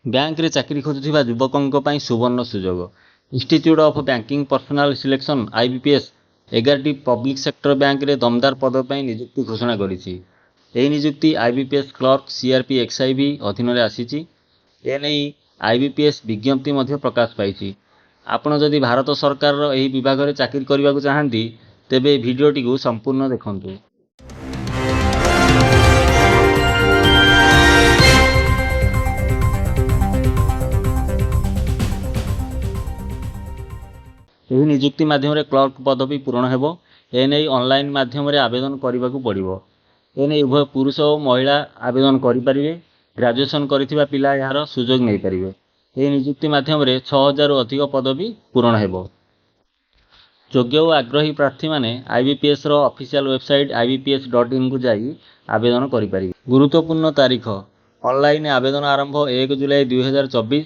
ବ୍ୟାଙ୍କରେ ଚାକିରି ଖୋଜୁଥିବା ଯୁବକଙ୍କ ପାଇଁ ସୁବର୍ଣ୍ଣ ସୁଯୋଗ। Institute of banking personnel selection IBPS 11ଟି public sector ବ୍ୟାଙ୍କରେ ଦମଦାର ପଦ ପାଇଁ ନିଯୁକ୍ତି ଘୋଷଣା କରିଛି। ଏହି ନିଯୁକ୍ତି ଆଇବିପିଏସ୍ କ୍ଲର୍କ ସିଆର୍ପି ଏକ୍ସଆଇଭି ଅଧୀନରେ ଆସିଛି। ଏନେଇ ଆଇବିପିଏସ୍ ବିଜ୍ଞପ୍ତି ମଧ୍ୟ ପ୍ରକାଶ ପାଇଛି। ଆପଣ ଯଦି ଭାରତ ସରକାରର ଏହି ବିଭାଗରେ ଚାକିରି କରିବାକୁ ଚାହାନ୍ତି, ତେବେ ଏହି ଭିଡ଼ିଓଟିକୁ ସମ୍ପୂର୍ଣ୍ଣ ଦେଖନ୍ତୁ। ଏହି ନିଯୁକ୍ତି ମାଧ୍ୟମରେ କ୍ଲର୍କ ପଦବୀ ପୂରଣ ହେବ। ଏନେଇ ଅନଲାଇନ୍ ମାଧ୍ୟମରେ ଆବେଦନ କରିବାକୁ ପଡ଼ିବ। ଏନେଇ ଉଭୟ ପୁରୁଷ ଓ ମହିଳା ଆବେଦନ କରିପାରିବେ। ଗ୍ରାଜୁଏସନ୍ କରିଥିବା ପିଲା ଏହାର ସୁଯୋଗ ନେଇପାରିବେ। ଏହି ନିଯୁକ୍ତି ମାଧ୍ୟମରେ 6000ରୁ ଅଧିକ ପଦବୀ ପୂରଣ ହେବ। ଯୋଗ୍ୟ ଓ ଆଗ୍ରହୀ ପ୍ରାର୍ଥୀମାନେ ଆଇବିପିଏସ୍ର ଅଫିସିଆଲ୍ ୱେବସାଇଟ୍ ibps.inକୁ ଯାଇ ଆବେଦନ କରିପାରିବେ। ଗୁରୁତ୍ୱପୂର୍ଣ୍ଣ ତାରିଖ: ଅନଲାଇନ୍ ଆବେଦନ ଆରମ୍ଭ 1 ଜୁଲାଇ 2024,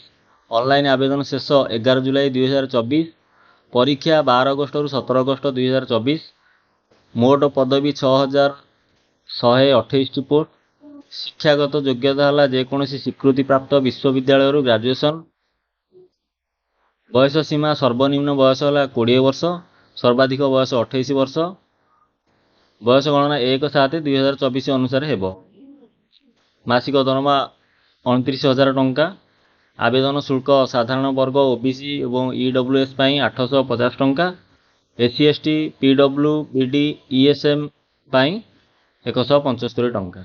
ଅନଲାଇନ୍ ଆବେଦନ ଶେଷ 11 ଜୁଲାଇ 2024, ପରୀକ୍ଷା 12 ଅଗଷ୍ଟରୁ 17 ଅଗଷ୍ଟ 2024। ମୋଟ ପଦବୀ 6128ଟି ପୋଷ୍ଟ। ଶିକ୍ଷାଗତ ଯୋଗ୍ୟତା ହେଲା ଯେକୌଣସି ସ୍ୱୀକୃତିପ୍ରାପ୍ତ ବିଶ୍ୱବିଦ୍ୟାଳୟରୁ ଗ୍ରାଜୁଏସନ୍। ବୟସ ସୀମା: ସର୍ବନିମ୍ନ ବୟସ ହେଲା 20 ବର୍ଷ, ସର୍ବାଧିକ ବୟସ 28 ବର୍ଷ। ବୟସ ଗଣନା 1/7/2024 ଅନୁସାରେ ହେବ। ମାସିକ ଦରମା 29,000 ଟଙ୍କା। ଆବେଦନ ଶୁଳ୍କ ସାଧାରଣ ବର୍ଗ, ଓବିସି ଏବଂ ଇଡବ୍ଲ୍ୟୁଏସ୍ ପାଇଁ 850 ଟଙ୍କା, S C, S T, P W B D, E S M ପାଇଁ 175 ଟଙ୍କା।